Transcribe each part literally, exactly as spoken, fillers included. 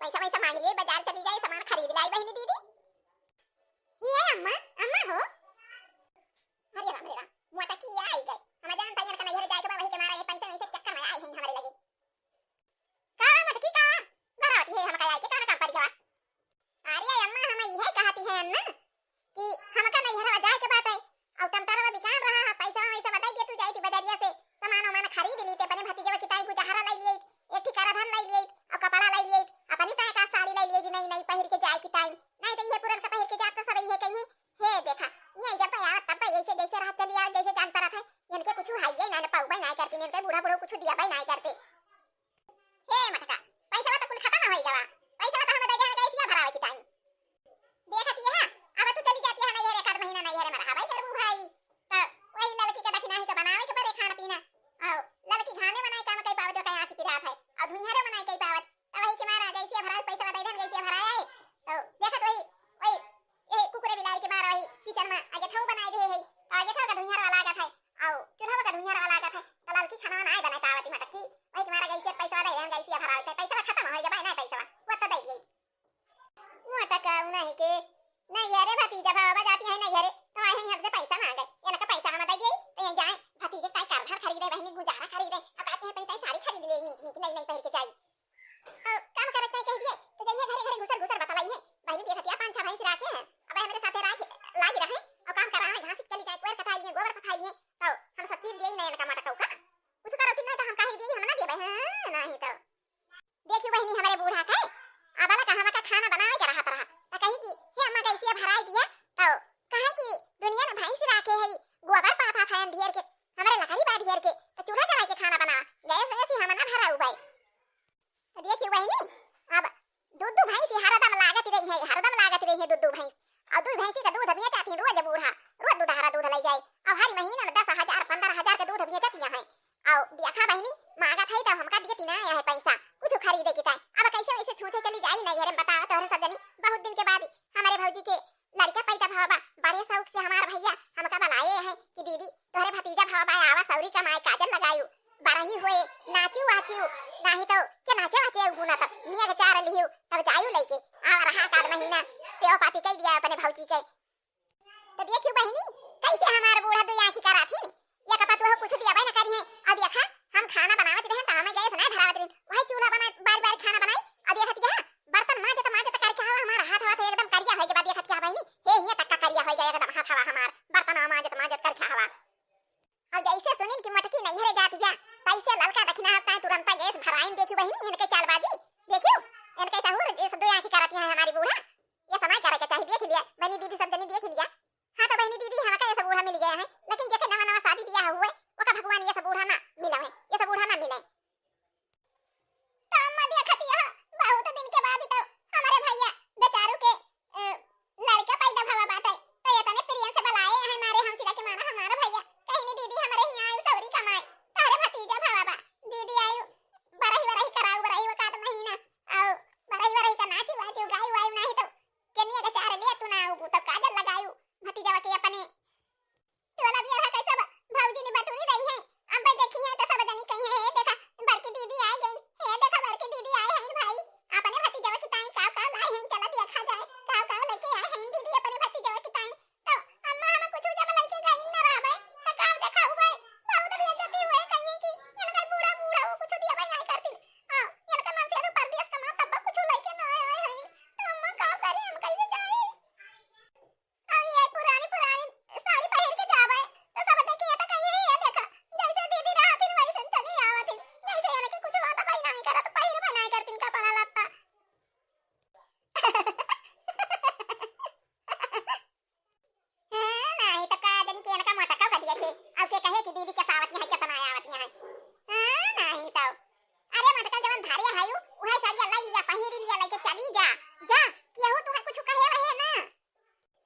पैसा वैसा मांग लिए, बाजार चली जाए, सामान खरीद लाई बहिनी दीदी। ये अम्मा, अम्मा हो। अरे राम रे राम, मोटकी आई गई। हम जानता है इनका नैहर जाए के बा, वही के मारा ये पैसा वैसे चक्कर में आई हैं हमारे लगे। का मोटकी का? घर आती है हमका आई के, का काम पड़ी गवा? अरे अम्मा, हम यही कहती है अम्मा कि हमका नैहरवा जाए के बाटे, और टमटरवा बिकान रहा है, पैसा वैसा बताई दिया, तू जाई थी बजरिया से सामान वामान खरीद ली, ते अपने भतीजवा की ताई गुजहरा लाई लिए, एक ठिकारा धान लाई लिए, और कपड़ा लाई लिए, अपनी ताई का साड़ी लाई लिए, नई नई पहिर के जाए की ताई, नहीं तो ये पुरन का पहिर के जात तो सब ये कहीं, हे देखा, ये जब आवत तब ऐसे जैसे राह चली आवे, जैसे जान पड़त है, इनके कुछ हाइये ना, ना पाउबे ना करती, इनके बूढ़ा बूढ़ा कुछ दिया ना करते। हे मटका, पैसा तो कुल खत्म हो गवा, पैसा तो हम दे देहन गैसिया भरावे की ताई। देखत ये है, अब तू चली जाती है नैहर, एक आध महीना नैहर में रहा भाई, करबू भाई। तो वही लड़की के दखिनाही के बनावे के पड़े खाना पीना। और लड़की घामे बनाए काम कई पावत, जो कहीं आँखी पिरात है, और धुइहरे बनाए कई पावत। तो वही के मारा गैसिया भराए, पैसा दे देन, गैसिया भराए आए। तो देखत वही, वही, यही कुकुरे बिलारी के मारा वही किचन में आगे छौ बनाए दे है। तो आगे छौ का धुइहर वाला लागत है, और चूल्हा का धुइहर वाला लागत है। तो लड़की खाना ना बनाए पावत मटकी, वही के मारा गैसिया पैसा दे देन, गैसिया भराए, पैसा खत्म हो गया भाई, नहीं पैसा, वो तो दे दिए। मोटका उन्हीं के नैहरे भतीजा भावा जाती है नैहरे, तो आए हैं हमसे पैसा मांगे। इनका पैसा हम दे गई, तो ये जाए भतीजे ताई करधर खरीदे, बहिनी गुजारा खरीदे, अब आती है पैसा साड़ी खरीद ले, नीक नीक नई नई पहिर के जाई। और काम करे ताई कह दिए, तो जाइए घरे घरे घुसर घुसर बतलाई है, बहिनी देखतिया पाँच छह भैंस राखे हैं, अब हमरे साथे राखे लागी रहे, और काम करावे, घास चली जाए, कोयर कटाई लिए, गोबर कटाई लिए, तो हम सब चीज दिए ही नहीं इनका मोटका का, कुछ करो कि नहीं तो हम कहीं दिए, हम ना देबे, हाँ, नहीं तो। देखी बहिनी, हमरे बूढ़ा कहे, अबला का हमका खाना बनावे के रहत रहा, त कही कि हे अम्मा, गैसिया भराई दिया, तो कहे कि दुनिया में भैंस राखे है, गोबर पाथा था ढेर के, हमरे लकड़ी बा ढेर के, तो चूल्हा जला के खाना बना, गैस वैस ही हम ना भराऊ बाई। तो देखी बहिनी, अब दू दू भैंस ही हरदम लागत रही है, हरदम लागत रही है दू दू भैंस, और दू भैंसी का दूध बेचत ही रोज बूढ़ा, रोज दूध हरा दूध ले जाए, और हर महीना में दस हजार पन्द्रह हजार का दूध बेचत है। और देखा बहिनी, मांगत है तो हमका दिए तीना आया है पैसा, कुछ खरीदे की ताई। अब कैसे वैसे छूछे चली जाई नैहरे, बतावा तोहरे सब जनी। बहुत दिन के बाद हमरे भौजी के लड़का पैदा भवा बा, बड़े शौक से हमार भैया हमका बुलाए हैं कि दीदी तोहरे भतीजा भवा बा, आवा सौरी कमाए, काजल लगायू, बरही होए, नाचियो वाचियो, नाही तो के नाचे वाचे गुना तब निया के चार लिहियो, तब जायू लेके आवा रहा एक आध महीना, सेवा पाती कई दिया अपने भौजी के। तो देखियो बहिनी, कैसे हमार बूढ़ा दुई आँखी करात ही। या कपा तू कुछ दिया ना करी है। अब देखा, हम खाना बनावत रहे तो हमें गैस नहीं भरावत रहे, वही चूल्हा बनाए, बारी बारी खाना बनाई। अब देखत क्या, बर्तन मांजत मांजत करके हवा हमारा हाथ वाथ एकदम करिया हो गया। देखत क्या बहिनी, हे हिया तक का करिया हो गया एकदम हाथ हवा हमार, बर्तन मांजत मांजत करके हवा। अब जैसे सुनिन कि मटकी नैहरे जाती बा, तैसे ललका दखिना हफ्ता तुरंत गैस भराइन। देखियो बहिनी, इनके चालबाजी देखियो, इनके सहूर, ये सब दुई आँखी कराती है हमारी बूढ़ा। ये समय करे के चाहिए, देख लिया बहिनी दीदी, सब जनी देख लिया। हाँ तो बहिनी दीदी, हमका ये सब बूढ़ा मिल गया है, लेकिन जेके नवा नवा शादी ब्याह हुए, ओका भगवान ये सब बूढ़ा ना मिला है, ये सब बूढ़ा ना मिले। तो अम्मा देखत यह, बहुत दिन के बाद तो हमारे भैया बेचारू के, अ, लड़का पैदा भवा बाटे, तो ये तने प्रियन से बुलाए हैं मारे हम सिरा के मामा हमारा भैया, कहीं नहीं दीदी हमारे यहाँ आयु सौरी कमाए, तारे भतीजा भवा बा, दीदी आयु बरही बरही कराऊ, बरही वकात महीना, और बरही बरही का नाची वाची गाई वाई नहीं तो केनिया के चार ले तू ना, उ तो काजल लगायू भतीजवा के अपने। टोला बियर है कैसे बा? भौजी ने बटोरी रही है। अब देखी है तो सब जनी कही है, "हे देखा, बड़की दीदी आ गई। हे देखा, बड़की दीदी आए हैं भाई। अपने भतीजवा की ताई काव काव लाए हैं, चला देखा जाए। काव काव लेके आए हैं दीदी अपने भतीजवा की ताई।" तो अम्मा हम कुछ जब लेके गई न रहबे, तो काव देखा हुए, बहुत बेइज्जती हुए, कहिए कि इनका बूढ़ा बूढ़ा वो कुछ दिया भाई नहीं करती। हाँ, इनका मन से तो परदेश का माँ तब कुछ लेके ना आए हैं। तो अम्मा काव करी, हम कैसे जाए? अब ये पुरानी पुरानी साड़ी पहिर के जावे, तो सब देखिए तो कहिए, "ये देखा, जैसे दीदी रहत हिन, वैसे चली आवत हिन, जैसे इनके कुछ बात भाई नहीं करत, पहिर बनाए करतिन कपड़ा लत्ता।" हाँ, नहीं तो का जनी के इनका मोटका का दिया के, अब के कहे कि दीदी के सावत यहाँ के सनाया आवत यहाँ। हाँ, नहीं तो। अरे मोटका जवन धारे है यू, वही साड़िया लाई लिया, पहिरी लिया, लेके चली जा, जा, केहू तुहे कुछ कहे रहे ना।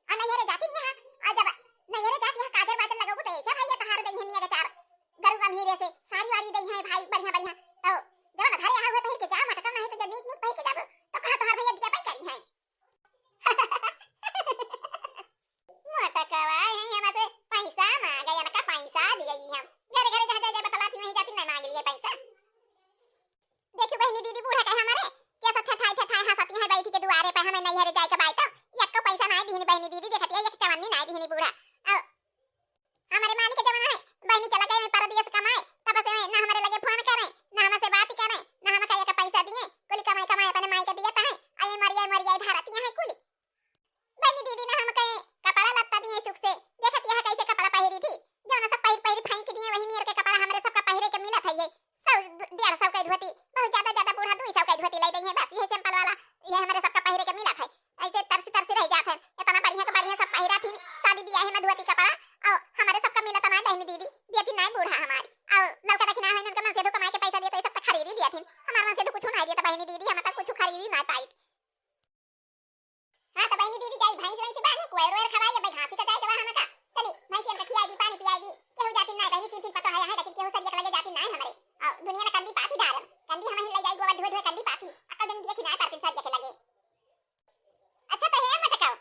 आ नैहरे जाती नहीं है, आ जब नैहरे जाती है, काजर वाजर लगाबू तो ऐसे भैया तहार दई है मिया के चार गरु गम्हीरे से साड़ी वाड़ी दई है भाई, बढ़िया बढ़िया। तो जब ना घरे आवे पहिर के जा मटका, नहीं तो जब नीक नीक पहिर के जाबू तो कहा तोहार भैया दिया पाई करी है। मोटकवा है, हम से पैसा मांगे, इनका पैसा दिए ही हम। घरे घरे जा जा जा बतला थी, नहीं जाती, नहीं मांग लिए पैसा। देखियो बहिनी, दीदी बूढ़ा कहे हमारे, कैसा ठठाई ठठाई हंस नैहरे जाए के बाई तो एक्को पैसा नाई दिहिन बहिनी दीदी, देखत हिया एक चवन्नी नाई दिहिन बूढ़ा। अउ हमरे मालिक के जमाना है, बहिनी चला गए परदेस कमाए, तब से ना हमरे लगे फोन करे, ना हमसे बात करे, ना हमका एक पैसा दिए, कुल कमाई कमाई अपने माई के दिए तहे, आए मरिया मरिया धरत हिया है कुल। बहिनी दीदी ना हमका कपड़ा लत्ता दिए सुख से, देखत हिया कैसे कपड़ा पहिरी थी, जौन सब पहिर पहिर फेंक दिए, वही मेर के कपड़ा हमरे सबका पहिरे के मिलत है, ये सौ डेढ़ सौ के धोती, बहुत ज्यादा ज्यादा बूढ़ा दुई सौ के धोती लाई दई है, बस ये simple वाला, ये हमरे सबका पहिरे के मिलत है। ऐसे तरसी तरसी रह जात है, इतना बढ़िया के बढ़िया सब पहिरा थी, शादी बियाह में धोती कपड़ा, अउ हमरे सबका मिलत ना बहिनी दीदी, देती ना बूढ़ा हमारी, अउ ललका दखिना है इनका मन से दो कमाई के पैसा दिए तो ये सब तो खरीदी दिया थी, हमारे मन से तो कुछ ना दिया तो बहिनी दीदी हम तो कुछ खरीदी ना पाई। हाँ तो बहिनी दीदी जाई भैंस वैंस बांधी, कोयर वोयर खवाई, अब घासी का जाए जवा हमका। चली भैंसियन का खियाई दी, पानी पियाई दी, केहू जाती ना बहिनी, तीन तीन पतो है, लेकिन केहू सरिया के लगे जाती ना हमरे। अउ दुनिया ना कंदी पाती डारम, कंदी हम ही ले जाई, गोबर ढोए ढोए कंदी पाती, अक्का दिन देखी ना पाती सरिया के लगे। अच्छा तो हे मटकाओ,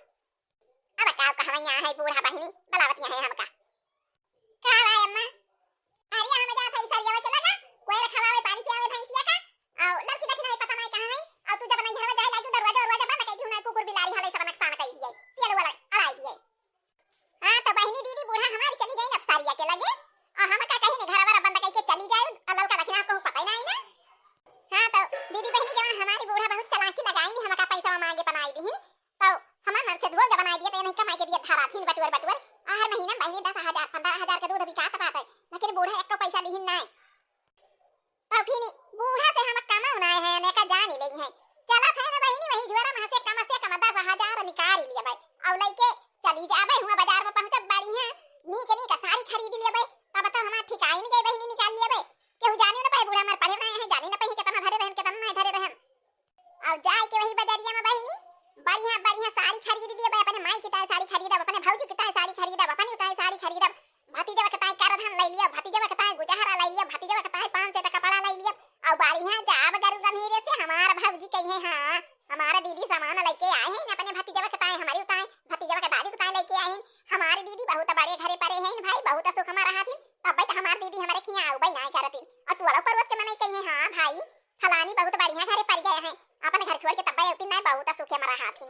अब का कहवा यहाँ है बूढ़ा बहिनी, बलावत यहाँ है हमका। का भाई अम्मा? अरे हम जात है सरियावा के लगा, कोयर खवावे, पानी पियावे भैंसिया का। अउ लड़की देखी नहीं पता नहीं कहाँ है, अउ तू जब नहीं घरवा जाए लाजू दरवाजा दरवाजा बंद कर दी, ना कुकुर बिलारी हले सब नुकसान कर दिए, पेड़ वाला अड़ाई दिए। हाँ तो बहिनी दीदी बूढ़ा हमारी चली गई अब सरिया के लगे, अउ हम का कहीं ने घरवा बंद करके चली जाए, अउ लड़का देखी ना आपको पता ही नहीं ना। हाँ तो दीदी बहिनी जवान हमारी बूढ़ा बहुत चालाकी लगाई नहीं, हमका पैसा मांगे बनाई दी, तो हमार मन से धोल जब बनाई दिए तो नहीं कमाई के दिए धरा थी बटुअर बटुअर। हर महीना बहिनी दस हजार पन्द्रह हजार के दूध बिकात बाटे, लेकिन बूढ़ा एक्को पैसा दिहिन नाय। तो फिर बूढ़ा से हम कमाऊ नाय है, ने का जान ही नहीं है। चला थे ना बहिनी वही जुआरा में से कम से कम दस हजार निकाल लिए भाई, और लेके चली जाबे हुआ बाजार में पहुँचब बढ़िया नीक नीक साड़ी खरीद लिए भाई, तब तो हमार ठिकाई नहीं गई बहिनी निकाल लिए भाई। केहू जाने ना पाए बूढ़ा हमार पढ़े नाय है, जाने ना पाए कितना धरे रहन कितना नाय धरे रहन। अब जाए के वही बजरिया में बहिनी, बढ़िया बढ़िया साड़ी खरीद लिए बा, अपने माई की ताई साड़ी खरीदब, अपने भौजी की ताई साड़ी खरीदब, अपनी ताई साड़ी खरीदब, भतीजवा के ताई करधन ले लिया, भतीजवा के ताई गुजहरा ले लिया, भतीजवा के ताई पाँच सौ का कपड़ा ले लिया। और बढ़िया जाब गरु गंभीरे से हमार भौजी कही है, हाँ हमारा दीदी सामान लेके आए हैं अपने भतीजवा के ताई, हमारी उताई भतीजवा के दादी उताई लेके आए हैं। हमारी दीदी बहुत बड़े घरे परे हैं भाई, बहुत सुख में रहा थी, तब तो हमार दीदी हमारे खिया आऊ बई ना करती। और टोला पड़ोस के मनई कही है, हाँ भाई फलानी बहुत बढ़िया घरे पड़ गए हैं, अपन घर छोड़ के तब्बे अउती नहीं, बहुत सुखे में रहा थी।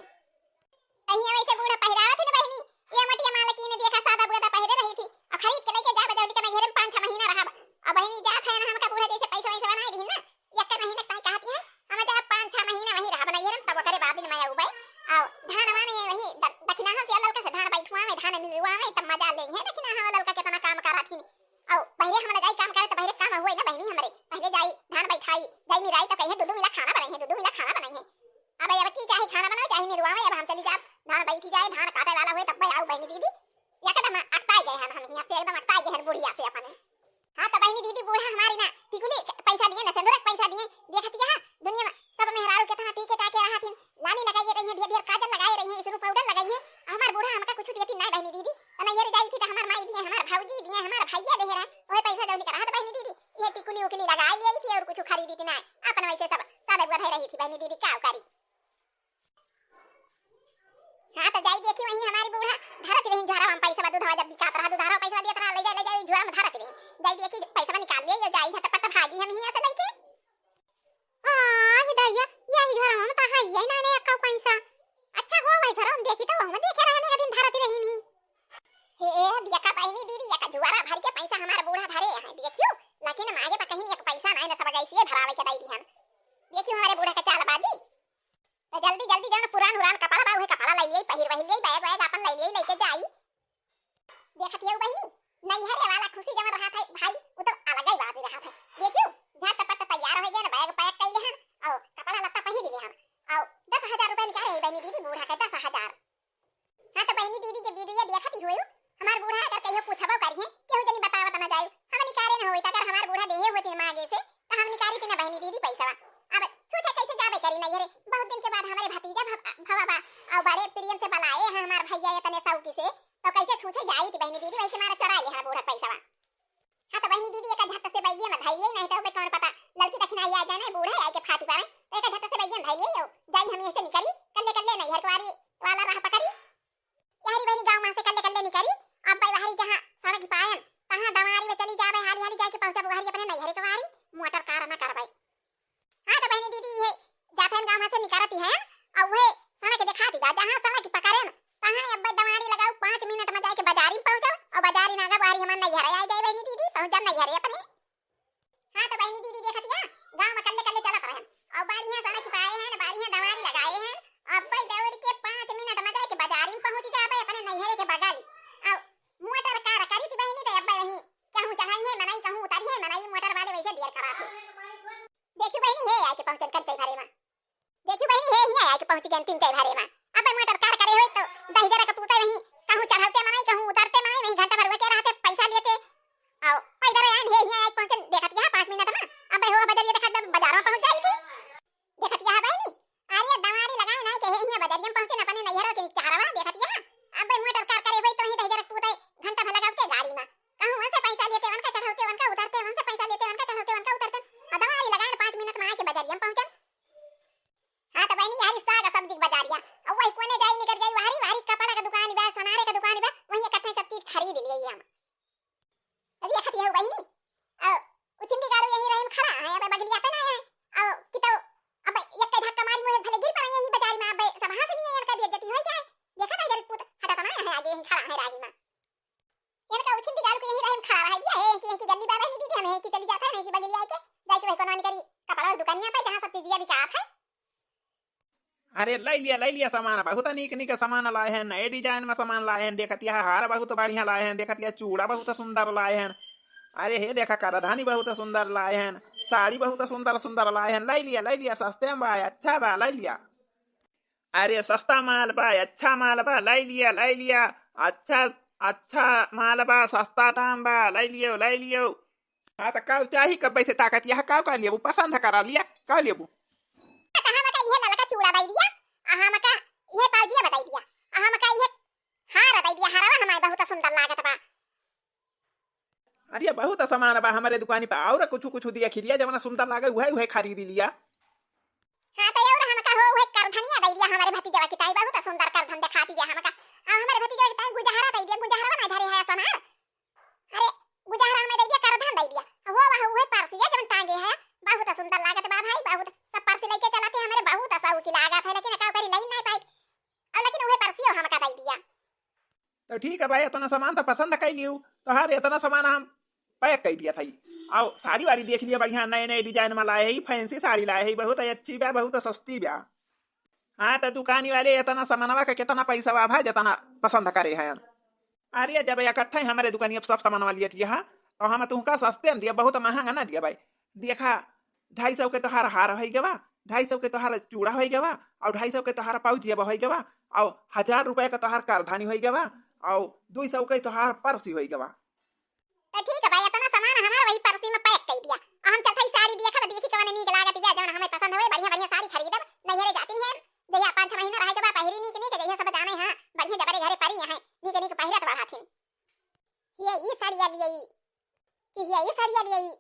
कहीं वैसे बूढ़ा पहिरावत ही ना बहिनी, ये मोटिया मालकिन देखा सादा बुदा पहिरे रही थी, अब खरीद के लेके जा बजौली के नैहरे में पाँच छह महीना रहा। अब बहिनी जात है ना हमका बूढ़ा जैसे पैसा वैसा बनाए रही ना, एक महीना ताई कहती है हम जा पाँच छह महीना वहीं रहा नैहरे में, तब ओकरे बाद में आऊ बे। आओ धान वाने वही द-, दखिनाहा से ललका से धान बैठुआ में धान निरुआ में तब मजा ले है दखिनाहा ललका कितना काम करा थी। आओ पहले हम जाई काम करे तो पहले काम हुए ना बहिनी हमरे, पहले जाई धान बैठाई, जाई निराई तो कहीं दो दो मिला खाना बनाई है, दो दो मिला खाना बनाई है। अब अब की चाहे खाना बनाओ चाहे निरुआवे, अब हम चली जाब, धान बैठी जाए, धान काटे वाला हुए तब आऊ बहिनी दीदी। एकदम अकताई गए हम, हम हियाँ से एकदम अकताई गए हैं बुढ़िया से अपने। हाँ तो बहिनी दीदी बूढ़ा हमारी ना टिकुली पैसा दिए ना सिंदूर पैसा दिए, देखत हिया दुनिया में सब मेहरारू कितना टीके टाके रहा थी, लाली लगाई रही है, ढेर ढेर काजल लगाए रही है, इसरू पाउडर लगाई है, हमार बूढ़ा हमका कुछ देती ना बहिनी दीदी। तो नैहर जाई थी तो हमार माई दिए, हमार भौजी दिए, हमार भैया दे रहे, वही पैसा जौन के रहा तो बहिनी दीदी ये टिकुली उकुली लगा ली थी और कुछ खरीदी थी ना, अपन वैसे सब सादा बुआ रही थी बहिनी दीदी, का करी। हाँ तो जाई देखी वहीं हमारी बूढ़ा धरत रही झोरा में पैसा, दूधवा जब बिकात रहा दूधवा पैसा दिया तरह ले जाए ले जाए झोरा में धरत रही, जाई देखी पैसा निकाल लिए ये जाई झटपट भागी हम हियाँ से लेके। आ ही दैया, यही झोरा हम तो है ये ना ने एक्का पैसा। अच्छा हो भाई झोरा हम देखी तो हम देखे रहे ना दिन धरत रही नहीं। हे देखा बहिनी दीदी एक झोरा भर के पैसा हमारा बूढ़ा धरे हैं देखियो, लेकिन हम आगे तो कहीं एक पैसा नहीं ना सब गैसिए धरावे के दई दिहन। देखियो हमारे बूढ़ा का चालबाजी। तो जल्दी जल्दी जाओ ना, पुरान उरान कपड़ा बा, उहे कपड़ा ले लिए, पहिर वही लिए, बैग वैग अपन ले लिए, लेके जाई। देखत हियो बहिनी, नैहरे वाला खुशी जवन रहा था भाई, वो तो अलग ही बात रहा था। देखियो, झटपट तैयार हो गए ना, बैग पैक कर ले हम, और कपड़ा लत्ता पहिर ले हम, और दस हजार रुपया निकाले है बहिनी दीदी बूढ़ा के, दस हजार। हाँ तो बहिनी दीदी के वीडियो देखत ही हुई, हमार बूढ़ा अगर कहियो पूछबो करिए, केहू जनी बतावत ना जाए, हम निकारे ना होई, अगर हमार बूढ़ा देहे होती मांगे से, तो हम निकारी थी ना बहिनी दीदी पैसा। अब सोचे कैसे जाबे करी नैहरे, बहुत दिन के बाद हमारे भतीजा भव-, भवा बा, और बड़े प्रियन से बुलाए हैं हमार भैया इतने सौकी से, तो कैसे छूछे जाई थी बहिनी दीदी, वही के मारे चोरा ले हमार बूढ़ा पैसा। हाँ तो बहिनी दीदी एक झट से बैगिया में धैलिए नहीं तो बे कौन पता लड़की दखिना आ जाए ना बूढ़ा आए के फाटी पावे, तो एक झट से बैगिया में धैलिए हो जाई, हम ऐसे निकली कल्ले कल्ले नैहर कुआरी वाला राह पकड़ी। यारी बहिनी गाँव में से कल्ले कल्ले निकली, अब भाई बाहरी जहाँ सड़क पायन तहाँ दवारी में चली जावे, हाली हाली जाए के पहुँचा बुहारी अपने नैहर कुआरी मोटर कार ना करवाई। हाँ तो बहिनी दीदी ये जाथन गाँव से निकारती है, और वह सड़क के पहुँचन कंचई भरे मा। देखियो बहिनी, हे हियाँ आइके पहुँच गएन तीन चार भरे मा। अब मोटर कार करे होई तो दहिजरा के पूते वहीं, कहूँ चढ़ौते मनई, कहूँ उतरते मनई, वहीं घंटा भर वके रहते, पैसा लेते। आओ, पैदल आएन, हे हियाँ आइके पहुँचन, देखत यहाँ पाँच मिनट मा। अब हो बजरिया देखत बा, बजारवा पहुँच जाई थी। देखत यहाँ बहिनी, अरे दवारी लगाए ना के हे हियाँ बजरिया मा पहुँचन, अपने नैहरवा के चेहरवा देखत यहाँ। अब मोटर कार करे होई तो वहीं दहिजरा के पूते घंटा भर लगावते गाड़ी मा। कहूँ उनसे पैसा लेते, उनका चढ़ौते, उनका उतरते, उनसे पैसा लेते, उनका चढ़ौते, उनका उतरते। और दवारी लगाए ना पाँच मिनट मा आइके बजरिया मा पहुँचन। हाँ, तो बहिनी, यहरी साग सब्जी के बजारिया। और वही कोने जाई निकर जाई, वहरी, वहरी कपड़ा का दुकान बा, सोनारे का दुकान बा, वहीं इकट्ठे सब चीज खरीद लिए हम। अभी एक हथिया हो बहिनी। और उचिंदी गाड़ू यहीं रहे खड़ा है, अब बगलिया पे ना है। और कितो, अब एक कई धक्का मारी मुझे भले गिर पड़े यहीं बाजार में, अब सब हंस लिए, इनका बेइज्जती हो जाए। देखा था इधर पूत हटा तो ना है, आगे यहीं खड़ा है राही में। इनका उछिंदी गाड़ू के यहीं रहे खड़ा रह दिया है कि, कि गल्ली बाबा नहीं दीदी, हमें कि चली जाता है, नहीं कि बगलिया आके, जाके वही कोना निकरी कपड़ा और दुकानिया पे, जहाँ सब चीजिया बिकात है। अरे, लइ लिया, लइ लिया सामान, बहुत नीक नीक सामान लाए हैं, नए design में सामान लाए हैं। देखत यह हार बहुत बढ़िया लाए हैं, देखत यह चूड़ा बहुत सुंदर लाए हैं। अरे हे, देखा करधनी बहुत सुंदर लाए हैं, साड़ी बहुत सुंदर सुंदर लाए हैं। लइ लिया, लइ लिया, सस्ते में बा, अच्छा बा, लइ लिया। अरे सस्ता माल बा, अच्छा माल बा, लइ लिया, लइ लिया। अच्छा, अच्छा माल बा, सस्ता दाम बा, लइ लियो, लइ लियो। हाँ, त काउ चाही, कब से ताकत यह काउ का लेबू, पसंद करा लिया, काउ लेबू। त हमका इहे ललका चूड़ा दइ दिया, आ हमका इहे पाउजिया बताई दिया, आ हमका इहे हार दइ दिया, हारवा हमार बहुत सुंदर लागत बा। अरे बहुत सामान बा हमरे दुकानी पे, और कुछ कुछ दिया खिलिया, जवना सुंदर लागे उहे उहे खरीद लिया। हाँ, तो और हमका हो उहे करधनिया दइ दिया हमरे भतीजवा की ताई, बहुत सुंदर करधन देखाती दिया हमका। आ हमरे भतीजवा की ताई गुजहरा दइ दिया, गुजहरा ना धरे है सोनार। अरे गुजहरा हमें दइ दिया, करधन दइ दिया। हो वह उहे परसिया जवन टांगे है, बहुत सुंदर लागत बा भाई, बहुत। सब परसी लेके चलत है हमरे, बहुत शौकी लागत है, लेकिन का करी, लइ नहीं पाई। अब लेकिन उहे परसियो हमका दइ दिया। तो ठीक है भाई, इतना सामान तो पसंद कर लियो, तोहार इतना सामान हम pack कर दिया था। आओ साड़ी वाड़ी देख लिया, बढ़िया नए नए design में लाए है, fancy साड़ी लाए है, बहुत अच्छी बा, बहुत सस्ती बा। हाँ, तो दुकानी वाले इतना सामानवा का कितना पैसा बा भाई, जितना पसंद करे हैं। अरे जब इकट्ठे हमरे दुकानी अब सब सामानवा लिए थी, हाँ, तो हम तुमका सस्ते में दिया, बहुत महंगा ना दिया भाई। देखा, ढाई सौ के तोहार हार होइ गवा, ढाई सौ के तोहार चूड़ा होइ गवा, और ढाई सौ के तोहार पाउजिया होइ गवा, और हजार रुपया के तोहार करधनी होइ गवा, और दुई सौ के तोहार परसी होइ गवा। तो ठीक है भाई, इतना सामान हमार वही परसी में pack कर दिया। अब हम चलत हई साड़ी देखब, देखी कवन नीक लागत बा, जवन हमें पसंद होए, बढ़िया बढ़िया साड़ी खरीदब, नैहरे जाती है, जहिया पाँच छह महीना रहे के बाद पहिरी नीक नीक, जहिया सब जाने हाँ, बढ़िया जबरे घरे परी हैं, नीक नीक पहिरत बढ़ाथिन। ये ई साड़िया लिए, कि ये ई साड़िया लिए।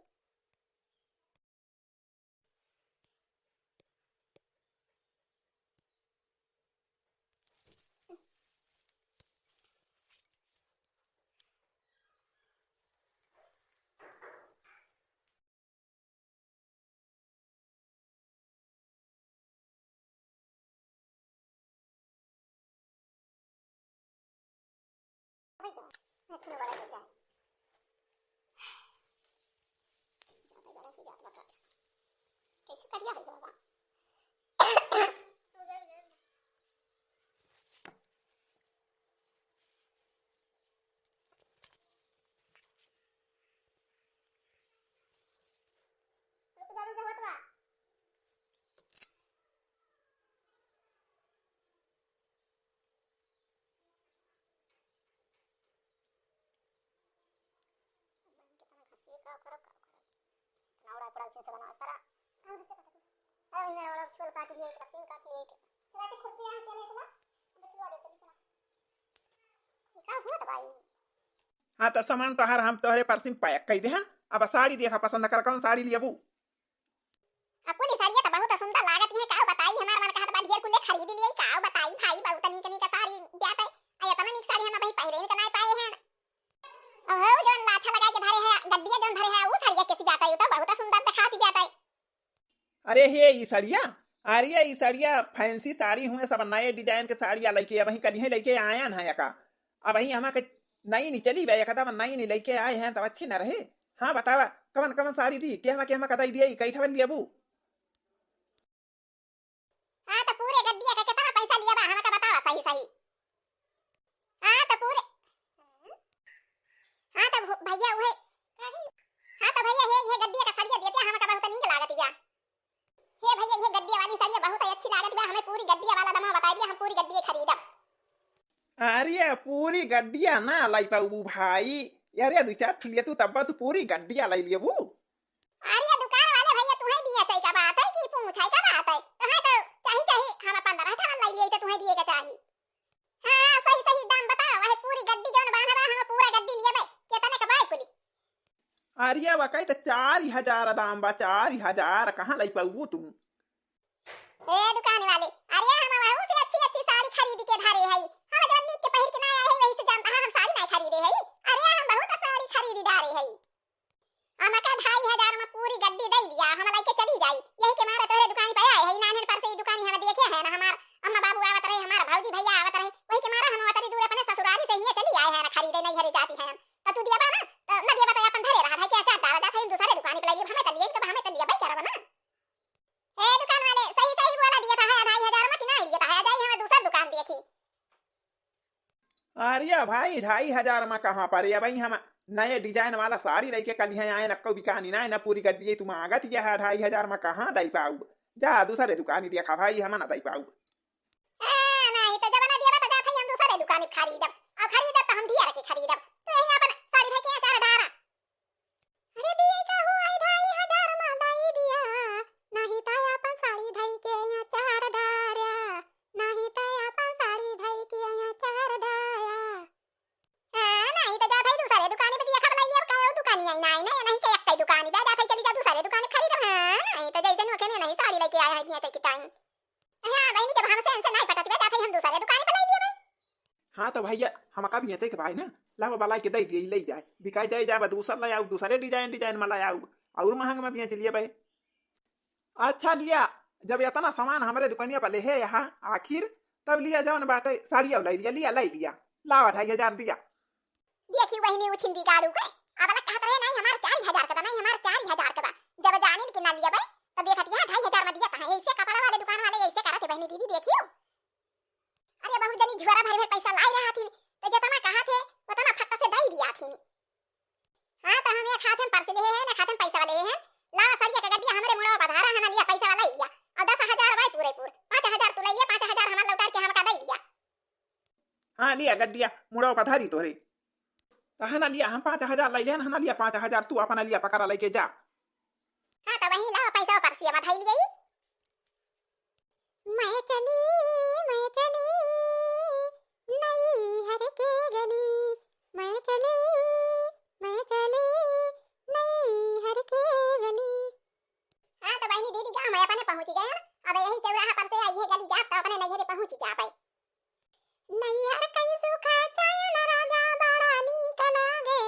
कैसे करिया हो गया? रुक जा, रुक जा, होत बा। कितना घसी का करो, का करो। नावड़ा पड़ा फिर से बनाओ, पड़ा। कहाँ घसी का करो? अरे, मैं और छोल काट लिए, एक रसीन काट लिए, एक। चला के खुरपी यहाँ से ले चला, बचवा दे, चली चला। ये का हुआ था भाई? हाँ, तो सामान तोहार हम तोहरे परसिम pack कई दे, हाँ? अब साड़ी देखा, पसंद कर, कौन साड़ी लेबू? आ, कुल साड़िया तो बहुत सुंदर लागत है, काउ बताई, हमार मन कहत बा ढेर कुले खरीद लिए, काउ बताई भाई, बहुत नीक नीक साड़ी बाटे। आ, इतना नीक साड़ी हम अबही पहिरे के नहीं पाए हैं। अहो, जौन लाछा लगा के धरे है, गड्डिया जौन धरे है, वो साड़िया कैसी बाटे? वो तो बहुत सुंदर दिखाती बाटे। अरे हे, ई साड़िया, अरे ई साड़िया fancy साड़ी हुए, सब नए design के साड़िया लइके अबही कलिहे लइके आयन है का। अबही हमा के नई नी चली बे, एकदम नई नी लइके आए हैं, तब अच्छी न रहे। हाँ, बतावा, कवन कवन साड़ी दी, केहमा केहमा का दई दिए, कई ठवन लियबू? हाँ, तो पूरे गद्दिया का कितना पैसा लिया बा, हमका बतावा सही सही। हाँ, तो पूरे, हाँ, तो भो-, भैया उहे, हाँ, तो भैया हे, ये गद्दिया का सड़िया देते, हमका बहुत नीक लागत बा। हे भैया, ये गड्डिया वाली साड़िया बहुत ही अच्छी लागत बा, हमें पूरी गड्डिया वाला दमवा बताइ दिया, हम पूरी गड्डिया खरीदब। अरे, पूरी गड्डिया ना लाई पाउबू भाई, अरे, दुइ चार ठो लिया तू, तब तू पूरी गड्डिया लाई लेबू। अरे, दुकान वाले भैया, तुहैं दिया चाही का बात है कि पूछाई का बात है? तुहैं तो चाही, चाही, हम पन्द्रह ठो लाई लिए तो तुहैं दिए का चाही। हाँ, सही, सही दाम बताओ, वही पूरी गड्डी जौन बान्हा बा, हम पूरा गड्डी लिया बे, केतने का बाय कुली? अरे, वकाई तो चार हजार दाम बा, चार हजार, कहाँ लाई पाउबू तू? ए दुकान वाले, अरे हम वहू से अच्छी अच्छी साड़ी खरीद के धरे हई। हम जवन नीक के पहिर के ना आए हई, वही से जानता है हम साड़ी नहीं खरीदे हई। अरे हम बहुत साड़ी खरीद डारे हई। हमका ढाई हजार में पूरी गड्डी दे दिया, हम लेके चली जाई। यही के मारे तोहरे दुकान पे आए हई। नान्हन पर से ई दुकानी हम देखे है ना, हमार अम्मा बाबू आवत रहे, हमार भौजी भैया आवत रहे, वही के मारे हम अतरी दूर अपने ससुरारी से ही चली आए हैं ना, खरीदे नहीं हरे जाती हैं। तो तू दिया बा ना, तो ना दिया बा तो अपन धरे रहा है, क्या चार डाला जात है, हम दूसरे दुकानी पे ले लिए, हमें तो लिए, हमें तो लिए भाई करब ना। ए दुकान वाले, सही सही बोला, दिया था है ढाई हजार में कि नहीं दिया था है, जाई हम दूसर दुकान देखी। अरे भाई, ढाई हजार में कहाँ पर? अब हम नए डिजाइन वाला साड़ी लेके कल यहाँ आए, न को बिकानी ना, न पूरी गड्डी तुम आगत यह है, ढाई हजार में कहाँ दई पाऊ? जा दूसरे दुकान देखा भाई, हम ना दई पाऊ। ए, नहीं तो जब ना दिया तो जात है हम दूसरे दुकान खरीदब, और खरीदब तो हम ढेर के खरीदब, तो यही अपन साड़ी है के चार डारा। अरे दिए का हुआ है ढाई हजार मा दई दिया, नहीं तो अपन साड़ी धई के यहाँ चार डारा, नहीं तो अपन साड़ी धई के यहाँ चार डारा। हाँ, नहीं तो जात है दूसरे दुकानी पे दिया खा बनाइए, अब कहो दुकानी आई ना, आई ना, नहीं के एक ही दुकानी पे जात है, चली जा दूसरे दुकानी खरीद। हाँ, नहीं तो जैसे नोखे ने नहीं साड़ी लेके आया है, नहीं तो किताई। हाँ, बहनी, जब हमसे इनसे नहीं पटत बे, जात है हम दूसरे दुकानी पे ले लिए भाई। हाँ तो भैया, हमका बेचे के भाई ना, लावा बलाई के दे दिए, ले जाए, बिकाई जाए, जाए, दूसर ले आऊ, दूसरे डिजाइन, डिजाइन में ले आऊ, और महंग में बेच लिए भाई। अच्छा लिया, जब इतना सामान हमरे दुकानिया पर ले है यहाँ आखिर, तब लिया जौन बाटे साड़िया ले लिया, लिया, ले लिया, लावा ढाई हजार दिया। देखी बहिनी उछिन बिगाड़ू के, अब अलग कहत रहे, "नहीं, हमार चार हजार के बा, नहीं, हमार चार हजार के बा।" जब जानिन कि ना लिया बे, तो देखत यहाँ ढाई हजार में दिया, कहाँ ऐसे कपड़ा वाले दुकान वाले ऐसे करत है बहिनी दीदी, देखियो। अरे बहुत जनी झुआरा भर भर पैसा लाई रहा थी, तो जितना कहा थे, उतना फट्टा से दई दिया थी। हाँ, तो हम एक हाथ में पर्स ले हैं, एक हाथ में पैसा वाले हैं। लावा सरिया के गड्डिया हमरे मुड़वा पधारा है ना, लिया पैसा वाला ही लिया। और दस हजार भाई पूरे पूर, पाँच हजार तू ले लिया, पाँच हजार हमार लौटा के हमका दे दिया। हाँ, लिया गड्डिया, मुड़वा पधारी तोरे। तो है ना लिया, हम पाँच हजार ले लेन, है ना लिया, पाँच हजार तू अपना लिया पकड़ा लेके जा। हाँ, तो वही लावा पैसा पर्सिया में धई लिए। मैं चली, मैं चली, नैहर के गली, मैं चली, मैं चली, नैहर के गली। हाँ, तो बहिनी दीदी गाँव में अपने पहुँच गए हैं। अब यही चौराहा पर से आई है गली जाप तो अपने नैहरे पहुँच जाबे। नैहर कई सुख चैन राजा बड़ा नीक लागे,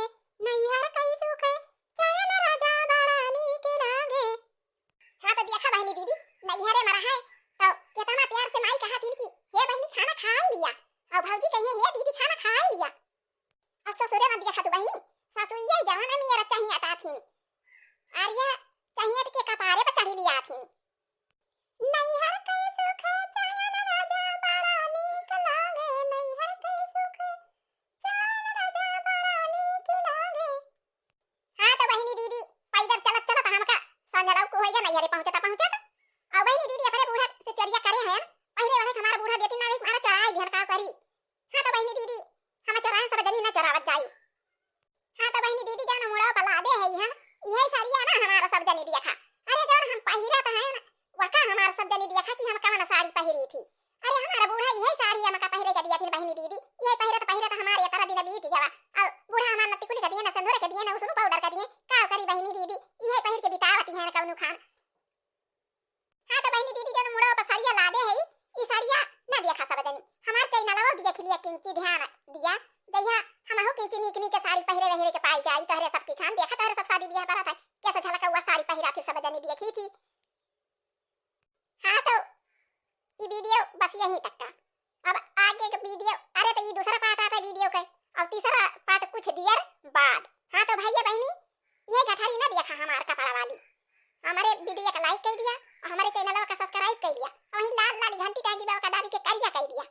नैहर कई सुख चैन राजा बड़ा नीक लागे। हाँ, तो देखा बहिनी दीदी, नैहरे में रहे, तो कितना प्यार से माई कहा थी कि, "हे बहिनी, खाना खाई लिया," और भौजी कहिए, "हे दीदी, खाना खाई लिया।" और ससुरे में देखा तू बहिनी, सासु ये जवाना में ये चाहिए अटा थी, और ये चाहिए के कपारे पर चढ़ी लिया थी। नैहर के सुख चैन राजा बड़ा नीक लागे, नैहर के सुख चैन राजा बड़ा नीक लागे। हाँ, तो बहिनी दीदी, पैदल चलत चलत हमका संझा लौक होइगा, नैहरे पहुँचत पहुँचत। और बहिनी दीदी अपने बूढ़ा से चोरिया करे हैं, पहले वाले हमारा बूढ़ा देती ना, हमारा चोराई लिहन, का करी? हाँ, तो बहिनी दीदी, हम चोराए सब जनी ना चोरावत जायू। हाँ, तो बहिनी दीदी, जौन मुड़वा पर लादे है हन, इहे साड़िया ना हमारा सब जनी दिया खा। अरे, जौन हम पहिरत हैं, वका हमारा सब जनी दिया खा कि हम कौन साड़ी पहिरी थी। अरे, हमारा बूढ़ा इहे साड़ी हमका पहिरे के दिया थी बहिनी दीदी, इहे पहिरत पहिरत हमारे इतना दिन बीत गवा। और बूढ़ा हमार न टिकुली के दिए, न सिंदूर के दिए, न उसनु पाउडर के दिए, का करी बहिनी दीदी, इहे पहिर के बितावती हैं कौनो खान। हाँ, तो बहिनी दीदी, जौन मुड़वा पर साड़िया लादे है, ई साड़िया ना देखा सब जनी। हमार चैनलवा देखि लिया, किंची ध्यान दिया। जइहा हमहू किंची नीक नीक साड़ी पहिरे वहिरे के पाई जाई, तोहरे सब की खान देखा, तोहरे सब शादी बियाह परत है, कैसे झलकौआ साड़ी पहिरा थी सब जनी देखी थी। हाँ, तो ई video बस यहीं तक का। अब आगे के video, अरे तो ई दूसरा part आता है video के, और तीसरा part कुछ दियर बाद। हाँ, तो भैया बहिनी, ये गठारी ना देखा हमार कपड़ा वाली। हमारे video का like कर दिया और हमारे channel का subscribe कर दिया और वहीं लाल लाल घंटी टांगी बाबा का दाबी के करिया कर दिया।